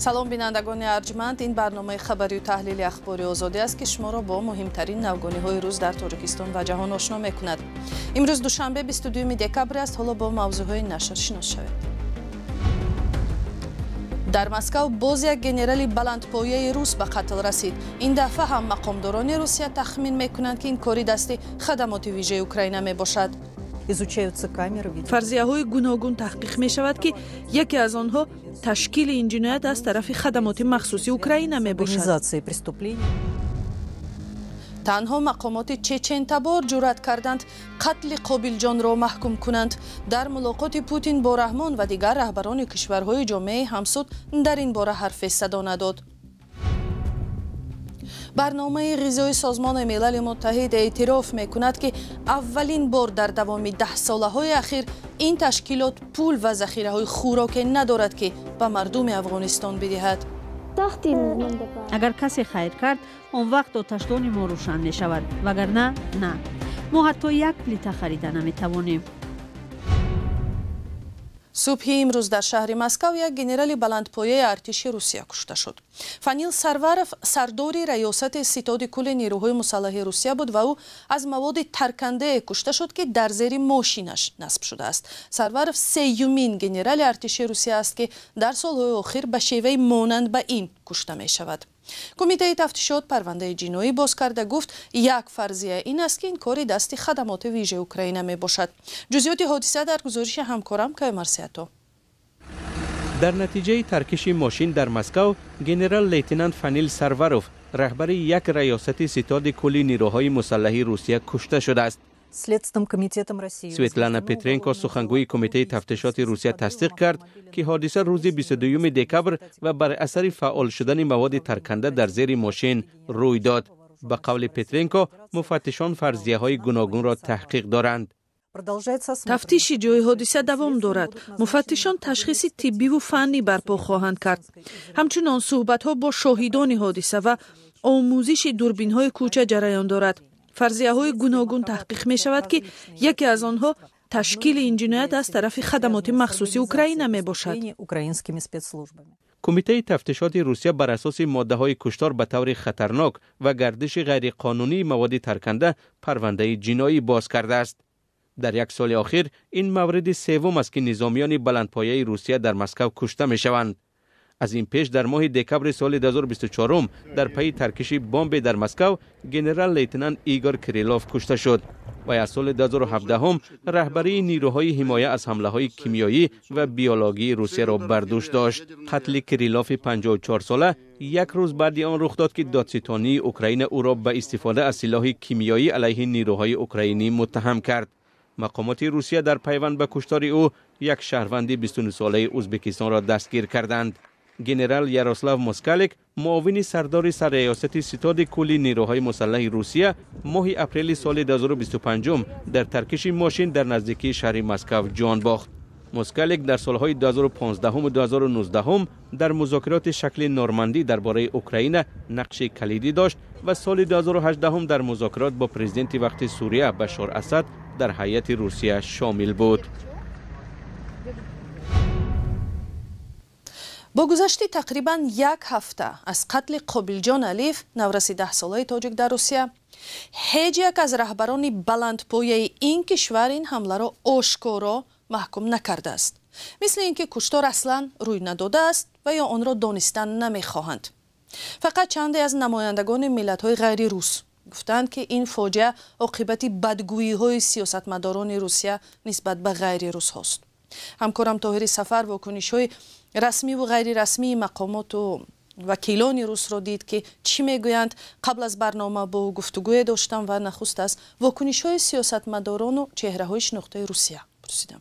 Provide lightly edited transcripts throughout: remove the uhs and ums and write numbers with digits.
Салом, бинандагони арҷманд. Ин барномаи хабарию таҳлили Ахбори Озодӣ аст, ки шуморо бо муҳимтарин навгониҳои рӯз дар Тоҷикистон ва ҷаҳон ошно мекунад. Имрӯз душанбе, 22 декабр аст. Ҳоло бо мавзӯъҳои нашр шинос шавед. Дар Москав боз як генерали баландпояи рус ба қатл расид. Ин дафъа ҳам мақомдорони Русия тахмин мекунанд, ки ин кори дасти хадамоти вижаи Украина мебошад. Изучаются камеры. Фарзияҳои гуногун таҳқиқ мешавад, ки яке аз онҳо ташкили ин ҷиноят аз тарафи хадамоти махсуси Украина мебошад. Организации преступлений. Танҳо мақомоти чечентабор ҷуръат карданд қатли Қобилҷонро маҳкум кунанд. Дар мулоқоти Путин бо Раҳмон ва дигар раҳбарони кишварҳои ҷомеаи ҳамсуд дар ин бора ҳарфе садо надод. Барномаи ғизои Созмони Милали Муттаҳид эътироф мекунад, ки аввалин бор дар давоми 10 солаҳои ахир ин ташкилот пул ва захираҳои хӯроке надорад, ки ба мардуми Афғонистон бидиҳад. Агар касе хайр кард, он вақт оташдони мо рӯшан мешавад, вагарна на. Мо ҳатто як плита харида наметавонем. Субҳи имрӯз дар шаҳри Москав як генерали баландпояи артиши Русия кушта шуд. Фанил Сарваров сардори раёсати Ситоди кулли нерӯҳои мусаллаҳи Русия буд ва ӯ аз маводи таркандае кушта шуд, ки дар зери мошинаш насб шудааст. Сарваров сеюмин генерали артиши Русия аст, ки дар солҳои охир ба шеваи монанд ба ин кушта мешавад. Кумитаи тафтишот парвандаи ҷиноӣ боз карда, гуфт, як фарзия ин аст, ки ин кори дасти хадамоти вижаи Украина мебошад. Ҷузъиёти ҳодиса дар гузориши ҳамкорам Каюмарс Ато. Дар натиҷаи таркиши мошин дар Москав генерал-лейтенант Фанил Сарваров, раҳбари як раёсати Ситоди кулли нерӯҳои мусаллаҳи Русия, кушта шудааст. Следственным комитетом России. Светлана Петренко, сухангӯи Кумитаи тафтишоти Русия, тасдиқ кард, ки ҳодиса рӯзи 22 декабр ва бар асари фаъол шудани маводи тарканда дар зери мошин рӯй дод. Ба қавли Петренко, муфаттишон фарзияҳои гуногунро таҳқиқ доранд. Тафтиши ҷои ҳодиса давом дорад. Муфаттишон ташхиси тиббиву фаннӣ барпо хоҳанд кард. Ҳамчунон суҳбатҳо бо шоҳидони ҳодиса ва омӯзиши дурбинҳои кӯча ҷараён дорад. Фарзияҳои гуногун таҳқиқ мешавад, ки яке аз онҳо ташкили ин ҷиноят аз тарафи хадамоти махсуси Украина мебошад. Кумитаи тафтишоти Русия бар асоси моддаҳои куштор ба таври хатарнок ва гардиши ғайриқонунии маводи тарканда парвандаи ҷиноӣ боз кардааст. Дар як соли охир ин мавриди севум аст, ки низомиёни баландпояи Русия дар Москав кушта мешаванд. Аз ин пеш дар моҳи декабри соли 2024 дар пайи таркиши бомбе дар Москав генерал-лейтенант Игор Кириллов кушта шуд. Вай аз соли 2017 раҳбарии нирӯҳои ҳимоя аз ҳамлаҳои кимиёӣ ва биологии Русияро бар дӯш дошт. Қатли Кириллофи 54сола як рӯз баъди он рух дод, ки додситонии Украина ӯро ба истифода аз силоҳи кимиёӣ алайҳи нирӯҳои украинӣ муттаҳам кард. Мақомоти Русия дар пайванд ба куштори ӯ як шаҳрванди 29солаи Ӯзбекистонро дастгир карданд. Генерал Ярослав Москалик, муовини сардори сарраёсати Ситоди кулли нерӯҳои мусаллаҳи Русия, моҳи апрели соли 2025 дар таркиши мошин дар наздикии шаҳри Москав ҷон бохт. Москалик дар солҳои 2015 2019 дар музокироти шакли Нормандӣ дар бораи Украина нақши калидӣ дошт ва соли 2018 дар музокирот бо президенти вақти Сурия Башор Асад дар ҳайати Русия шомил буд. Бо гузашти тақрибан як ҳафта аз қатли Қобилҷон Алиев, навраси 10солаи тоҷик дар Русия, ҳеҷ як аз раҳбарони баландпояи ин кишвар ин ҳамларо ошкоро маҳкум накардааст. Мисли ин ки куштор аслан рӯй надодааст ва ё онро донистан намехоҳанд. Фақат чанде аз намояндагони миллатҳои ғайрирус гуфтанд, ки ин фоҷиа оқибати бадгӯиҳои сиёсатмадорони Русия нисбат ба ғайрирусҳост. Ҳамкорам Тоҳири Сафар вокунишҳои расмиву ғайрирасмии мақомоту вакилони русро дид, ки чӣ мегӯянд. Қабл аз барнома бо ӯ гуфтугӯе доштам ва нахуст аз вокунишҳои сиёсатмадорону чеҳраҳои шинохтаи Русия пурсидам.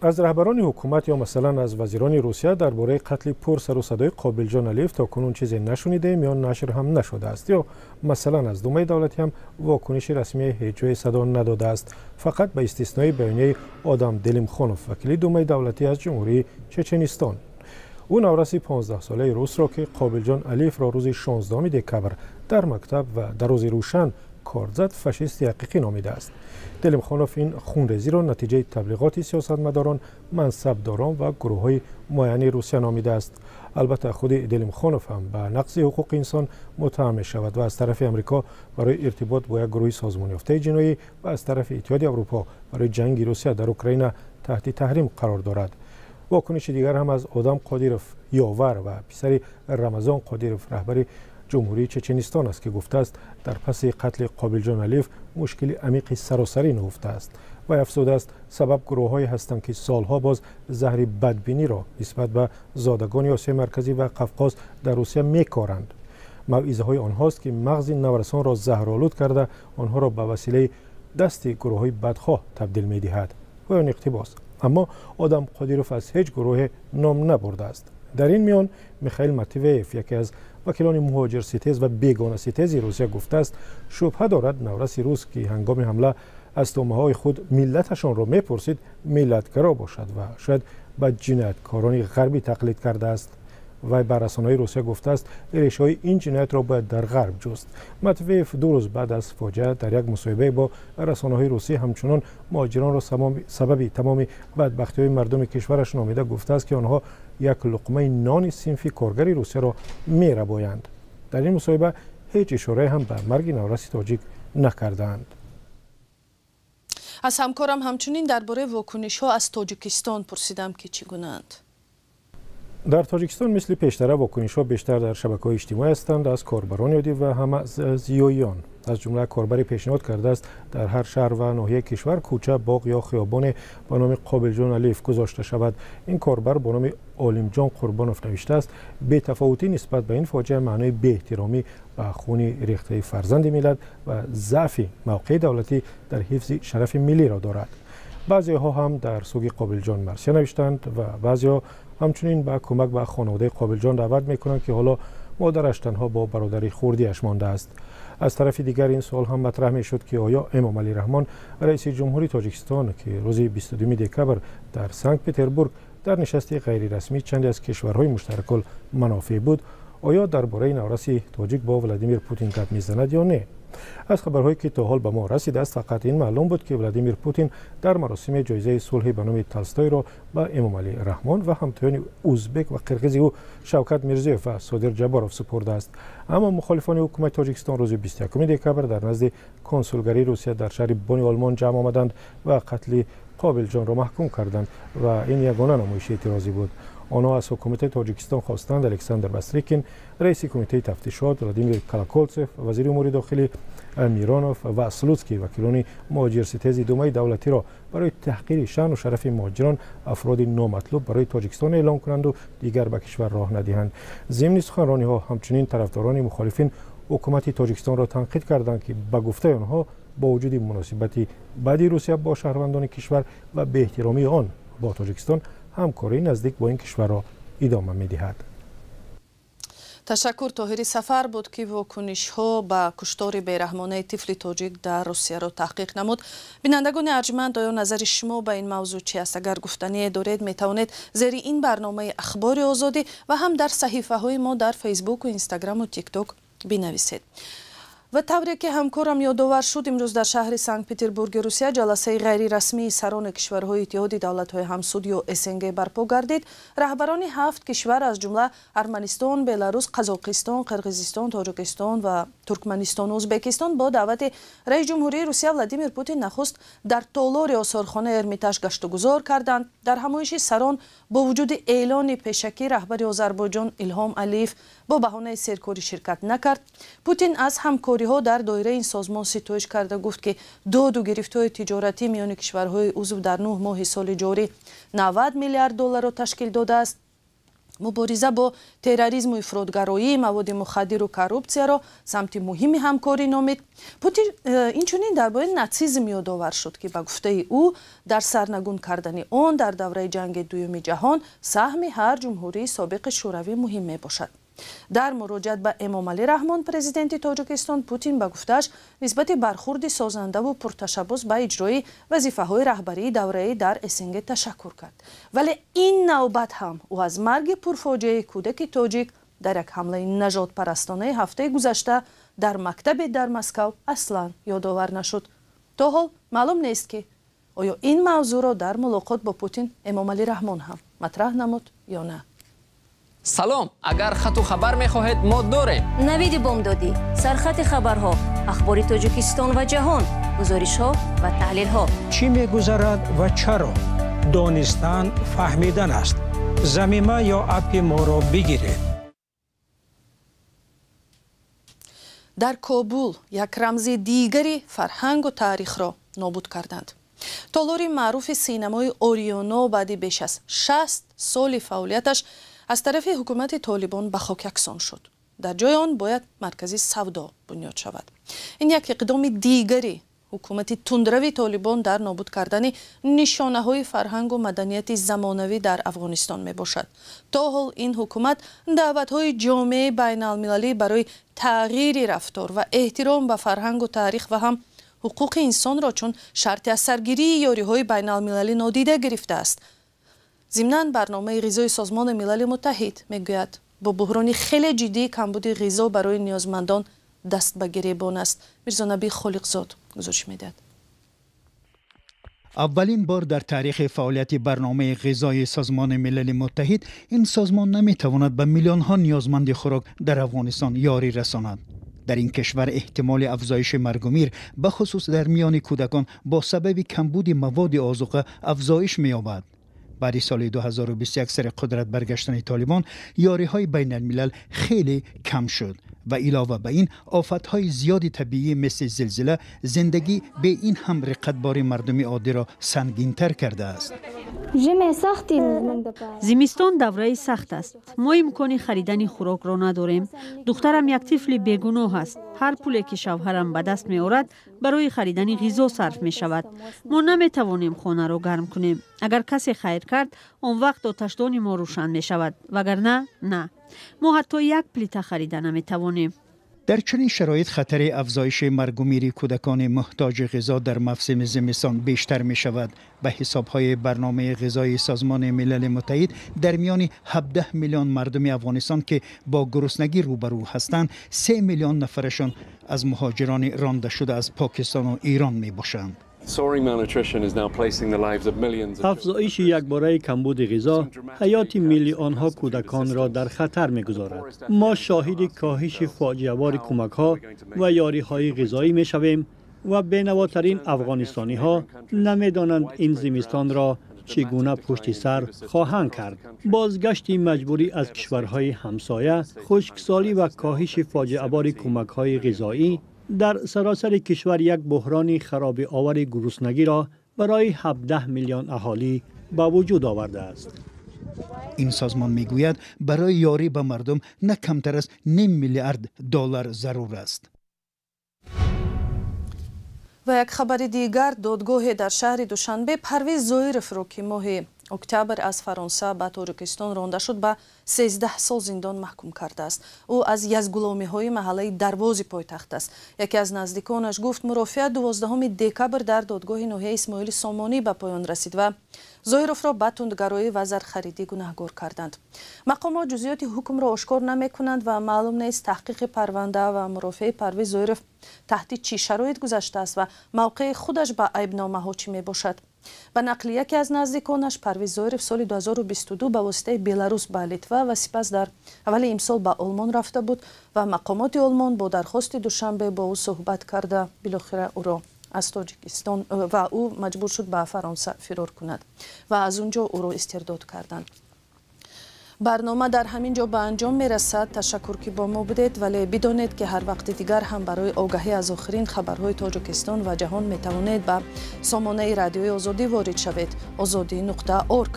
Аз раҳбарони ҳукумат ё масалан аз вазирони Русия дар бораи қатли пурсару садои Қобилҷон Алиев то кунун чизе нашунидаем ё нашр ҳам нашудааст. Ё масалан аз Думаи давлатӣ ҳам вокуниши расмии ҳеҷ ҷое садо надодааст, фақат ба истиснои баёнияи Одам Делимхонов, вакили Думаи давлатӣ аз Ҷумҳурии Чеченистон. Ӯ навраси 15солаи русро, ки Қобилҷон Алиевро рӯзи 16 декабр дар мактаб ва дар рӯзи рӯшан корд зад, фашисти ҳақиқӣ номидааст. Делимхонов ин хунрезиро натиҷаи таблиғоти сиёсатмадорон, мансабдорон ва гурӯҳҳои муайяни Русия номидааст. Албатта, худи Делимхонов ҳам ба нақзи ҳуқуқи инсон муттаҳам мешавад ва аз тарафи Амрико барои иртибот бо як гурӯҳи созмонёфтаи ҷиноӣ ва аз тарафи Иттиҳоди Аврупо барои ҷанги Русия дар Украина таҳти таҳрим қарор дорад. Вокуниши дигар ҳам аз Одам Қодиров, ёвар ва писари Рамазон Қодиров, раҳбари Ҷумҳурии Чеченистон аст, ки гуфтааст, дар паси қатли Қобилҷон Алиев мушкили амиқи саросарӣ нуҳуфтааст. Вай афзудааст, сабаб гурӯҳҳое ҳастанд, ки солҳо боз заҳри бадбиниро нисбат ба зодагони Осиёи Марказӣ ва Қавқоз дар Русия мекоранд. Мавъизаҳои онҳост, ки мағзи наврасонро заҳролуд карда, онҳоро ба василаи дасти гурӯҳҳои бадхоҳ табдил медиҳад. Поёни иқтибос. Аммо Одам Қодиров аз ҳеҷ гурӯҳе ном набурдааст. Дар ин миён Михаил Матвеев, яке аз вакилони муҳоҷирситез ва бегонаситези Русия, гуфтааст, шубҳа дорад навраси рус, ки ҳангоми ҳамла аз тӯъмаҳои худ миллаташонро мепурсид, миллатгаро бошад ва шояд ба ҷинояткорони ғарбӣ тақлид кардааст. Вай ба расонаҳои Русия гуфтааст, решаҳои ин ҷиноятро бояд дар ғарб ҷуст. Матвеев 2 рӯз баъд аз фоҷиа дар як мусоҳибае бо расонаҳои русӣ ҳамчунон муҳоҷиронро сабаби тамоми бадбахтиҳои мардуми кишвараш номида, гуфтааст, ки онҳо як луқмаи нони синфи коргари Русияро мерабоянд. Дар ин мусоҳиба ҳеҷ ишорае ҳам ба марги навраси тоҷик накардаанд. Аз ҳамкорам ҳамчунин дар бораи вокунишҳо аз Тоҷикистон пурсидам, ки чӣ гунаанд. Дар Тоҷикистон мисли пештара вокунишҳо бештар дар шабакаҳои иҷтимоӣ ҳастанд, аз корбарони оддӣ ва ҳам аз зиёиён. Аз ҷумла корбаре пешниҳод кардааст, дар ҳар шаҳр ва ноҳияи кишвар кӯча, боғ ё хиёбоне ба номи Қобилҷон Алиев гузошта шавад. Ин корбар бо номи Олимҷон Қурбонов навиштааст, бетафовутӣ нисбат ба ин фоҷиа маънои беэҳтиромӣ ба хуни рехтаи фарзанди миллат ва заъфи мавқеи давлатӣ дар ҳифзи шарафи миллиро дорад. Баъзеҳо ҳам дар суги Қобилҷон марсия навиштанд ва баъзеҳо ҳамчунин ба кӯмак ба хонаводаи Қобилҷон даъват мекунанд, ки ҳоло модараш танҳо бо бародари хурдиаш мондааст. Аз тарафи дигар ин суол ҳам матраҳ мешуд, ки оё Эмомалӣ Раҳмон, раиси ҷумҳури Тоҷикистон, ки рӯзи 22 декабр дар Санкт Петербург дар нишасти ғайрирасмии чанде аз кишварҳои муштаракул манофеъ буд, оё дар бораи навраси тоҷик бо Владимир Путин гап мезанад ё не? Аз хабарҳое, ки то ҳол ба мо расидааст, фақат ин маълум буд, ки Владимир Путин дар маросими ҷоизаи сулҳи ба номи Толстойро ба Эмомалӣ Раҳмон ва ҳамтоёни узбек ва қирғизи ӯ Шавкат Мирзиёев ва Содир Ҷабборов супурдааст. Аммо мухолифони ҳукумати Тоҷикистон рӯзи 21 декабр дар назди консулгарии Русия дар шаҳри Бони Олмон ҷамъ омаданд ва қатли Қобилҷонро маҳкум карданд ва ин ягона намоиши эътирозӣ буд. Онҳо аз ҳукумати Тоҷикистон хостанд Александр Бастрикин, раиси кумитаи тафтишот, Владимир Колоколцев, вазири умури дохилӣ, Миронов ва Слуцкий, вакилони муҳоҷирситези Думаи давлатиро барои таҳқири шаъну шарафи муҳоҷирон афроди номатлуб барои Тоҷикистон эълон кунанду дигар ба кишвар роҳ надиҳанд. Зимни суханрониҳо ҳамчунин тарафдорони мухолифин ҳукумати Тоҷикистонро танқид карданд, ки ба гуфтаи онҳо бо вуҷуди муносибати бади Русия бо шаҳрвандони кишвар ва беэҳтиромии он бо Тоҷикистон, ҳамкории наздик бо ин кишварро идома медиҳад. Ташаккур. Тоҳири Сафар буд, ки вокунишҳо ба куштори бераҳмонаи тифли тоҷик дар Русияро таҳқиқ намуд. Бинандагони арҷманд, оё назари шумо ба ин мавзӯъ чи аст? Агар гуфтание доред, метавонед зери ин барномаи Ахбори Озодӣ ва ҳам дар саҳифаҳои мо дар Фейсбуку, Инстаграму Тикток бинависед. Ва тавре ки ҳамкорам ёдовар шуд, имрӯз дар шаҳри Санкт Петербурги Русия ҷаласаи ғайрирасмии сарони кишварҳои Иттиҳоди давлатҳои ҳамсуд ё СНГ барпо гардид. Раҳбарони 7 кишвар, аз ҷумла Арманистон, Беларус, Қазоқистон, Қирғизистон, Тоҷикистон ва Туркманистону Ӯзбекистон бо даъвати раиси ҷумҳурии Русия Владимир Путин нахуст дар толори осорхонаи Эрмитаж гаштугузор карданд. Дар ҳамоиши сарон бо вуҷуди эълони пешакӣ раҳбари Озарбойҷон Илҳом Алиев бо баҳонаи серкорӣ ширкат накард. Путин аз ҳамкориҳо дар доираи ин созмон ситоиш карда гуфт, ки доду гирифтҳои тиҷоратӣ миёни кишварҳои узв дар 9 моҳи соли ҷорӣ 90 миллиард долларро ташкил додааст. Мубориза бо терроризму ифротгароӣ, маводи мухаддиру коррупсияро самти муҳими ҳамкорӣ номид. Путин инчунин дар бораи натсизм ёдовар шуд, ки ба гуфтаи ӯ дар сарнагун кардани он дар давраи ҷанги дуюми ҷаҳон саҳми ҳар ҷумҳурии собиқи шӯравӣ муҳим мебошад. Дар муроҷиат ба Эмомалӣ Раҳмон, президенти Тоҷикистон, Путин ба гуфтааш нисбати бархурди созандаву пурташаббус ба иҷрои вазифаҳои раҳбарии давраӣ дар СНГ ташаккур кард. Вале ин навбат ҳам ӯ аз марги пурфоҷиаи кӯдаки тоҷик Дар як ҳамлаи нажодпарастонаи ҳафтаи гузашта дар мактабе дар Москав аслан ёдовар нашуд. То ҳол маълум нест, ки оё ин мавзӯъро дар мулоқот бо Путин Эмомалӣ Раҳмон ҳам матраҳ намуд ё на. Салом, агар хату хабар мехоҳед, мо дорем. Навиди бомдодӣ, сархати хабарҳо, ахбори Тоҷикистон ва ҷаҳон, гузоришҳо ва таҳлилҳо. Чӣ мегузарад ва чаро? Донистан фаҳмидан аст. Замима ё аппи моро бигиред. Дар Кобул як рамзи дигари фарҳангу таърихро нобуд карданд. Толори маъруфи синамои Ориёно баъди беш аз 60 соли фаъолияташ аз тарафи ҳукумати Толибон ба хок яксон шуд. Дар ҷои он бояд маркази савдо бунёд шавад. Ин як иқдоми дигари ҳукумати тундрави Толибон дар нобуд кардани нишонаҳои фарҳангу маданияти замонавӣ дар Афғонистон мебошад. То ҳол ин ҳукумат даъватҳои ҷомеаи байналмилалӣ барои тағйири рафтор ва эҳтиром ба фарҳангу таърих ва ҳам ҳуқуқи инсонро чун шарти аз саргирии ёриҳои байналмилалӣ нодида гирифтааст. Зимнан барномаи ғизои Созмони Милали Муттаҳид мегӯяд, бо буҳрони хеле ҷиддии камбуди ғизо барои ниёзмандон даст ба гиребон аст. Мирзонаби Холиқзод гузориш медиҳад. Аввалин бор дар таърихи фаъолияти барномаи ғизои Созмони Милали Муттаҳид ин созмон наметавонад ба миллионҳо ниёзманди хӯрок дар Афғонистон ёрӣ расонад. Дар ин кишвар эҳтимоли афзоиши маргу мир, ба хусус дар миёни кӯдакон, бо сабаби камбуди маводи озуқа афзоиш меёбад. Баъди соли 2021 сари қудрат баргаштани Толибон, ёриҳои байналмилал хеле кам шуд ва илова ба ин офатҳои зиёди табиӣ мисли зилзила зиндагӣ бе ин ҳам риқатбори мардуми оддиро сангинтар кардааст. Зимистон давраи сахт аст. Мо имкони харидани хӯрокро надорем. Духтарам як тифли бегуноҳ аст. Ҳар пуле ки шавҳарам ба даст меорад, барои харидани ғизо сарф мешавад. Мо наметавонем хонаро гарм кунем. Агар касе хайр кард, он вақт оташдони мо рӯшан мешавад, вагарна на. Мо ҳатто як плита харида наметавонем. Дар чунин шароит хатари афзоиши маргу мири кӯдакони муҳтоҷи ғизо дар мавсими зимистон бештар мешавад. Ба ҳисобҳои барномаи ғизои Созмони Милали Муттаҳид, дар миёни 17 миллион мардуми Афғонистон, ки бо гуруснагӣ рӯбарӯ ҳастанд, 3 миллион нафарашон аз муҳоҷирони ронда шуда аз Покистону Эрон мебошанд. Афзоиши якбораи камбуди ғизо ҳаёти миллионҳо кӯдаконро дар хатар мегузорад. Мо шоҳиди коҳиши фоҷиавори кӯмакҳо ва ёриҳои ғизоӣ мешавем ва бенавотарин афғонистониҳо намедонанд ин зимистонро чӣ гуна пушти сар хоҳанд кард. Бозгашти маҷбурӣ аз кишварҳои ҳамсоя, хушксолӣ ва коҳиши фоҷиабори кӯмакҳои ғизоӣ дар саросари кишвар як буҳрони харобиовари гуруснагиро барои 17 миллион аҳолӣ ба вуҷуд овардааст. Ин созмон мегӯяд, барои ёрӣ ба мардум на камтар аз ним миллиард доллар зарур аст. Ва як хабари дигар, додгоҳе дар шаҳри Душанбе Парвиз Зоировро, ки моҳи октябр аз Фаронса ба Тоҷикистон ронда шуд, ба 13 сол зиндон маҳкум кардааст. Ӯ аз язгуломиҳои маҳаллаи Дарвози пойтахт аст. Яке аз наздиконаш гуфт, мурофиа 12 декабр дар додгоҳи ноҳияи Исмоили Сомонӣ ба поён расид ва Зоировро ба тундгароӣ ва зархаридӣ гунаҳгор карданд. Мақомот ҷузъиёти ҳукмро ошкор намекунанд ва маълум нест таҳқиқи парванда ва мурофиаи Парвиз Зоиров таҳти чӣ шароит гузаштааст ва мавқеи худаш ба айбномаҳо чӣ мебошад. Ба нақли яке аз наздиконаш, Парвиз Зоиров соли 2022 ба воситаи Беларус ба Литва ва сипас дар аввали имсол ба Олмон рафта буд ва мақомоти Олмон бо дархости Душанбе бо ӯ суҳбат карда, билохира ӯро аз Тоҷикистон ва ӯ маҷбур шуд ба Фаронса фирор кунад ва аз он ҷо ӯро истирдод карданд. Барнома дар ҳамин ҷо ба анҷом мерасад. Ташаккур, ки бо мо будед, вале бидонед, ки ҳар вақти дигар ҳам барои огаҳӣ аз охирин хабарҳои Тоҷикистон ва ҷаҳон метавонед ба сомонаи Радиои Озодӣ ворид шавед: ozodi.org.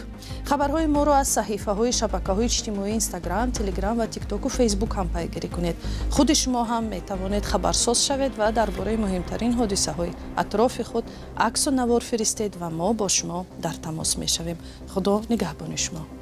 Хабарҳои моро аз саҳифаҳои шабакаҳои иҷтимоӣ Инстаграм, Телеграм ва Тиктоку Фейсбук ҳам пайгирӣ кунед. Худи шумо ҳам метавонед хабарсоз шавед ва дар бораи муҳимтарин ҳодисаҳои атрофи худ аксу навор фиристед ва мо бо шумо дар тамос мешавем. Худо нигаҳбони шумо.